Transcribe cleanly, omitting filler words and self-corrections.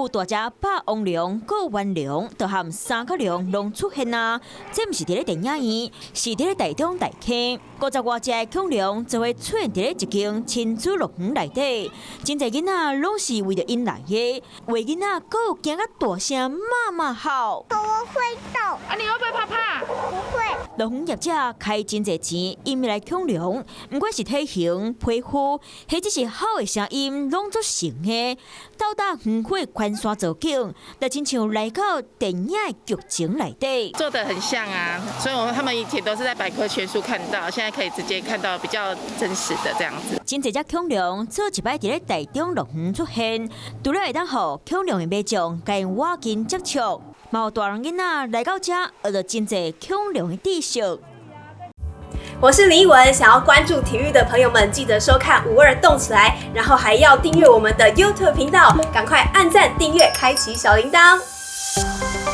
大隻霸王龍、閣腕龍，就含三角龍攏出現啊！這毋是佇咧電影院，是佇咧台中大坑。五十外隻的恐龍就會出現佇咧一間親子樂園內底，真濟囡仔攏是為著𪜶來的，有的囡仔閣有驚甲大聲媽媽吼。我會動。啊，你會不會怕怕？不會。樂園業者開真濟錢引入來恐龍，毋管是體型、皮膚，或者是吼的聲音，攏足像的。到達遠遠的環山造景，就親像來到電影的劇情內底。做得很像啊，所以我他們以前都是在百科全書看到，現在可以直接看到比較真實的這樣子。真濟隻恐龍做一擺佇咧台中樂園出現，除了會當予恐龍的迷眾共𪜶倚近接觸，嘛有大人囡仔來到遮學著真濟恐龍的知識。我是林奕文，想要關注體育的朋友們，記得收看五二動起來，然後還要訂閱我們的 YouTube 頻道，趕快按讚、訂閱、開啟小鈴鐺。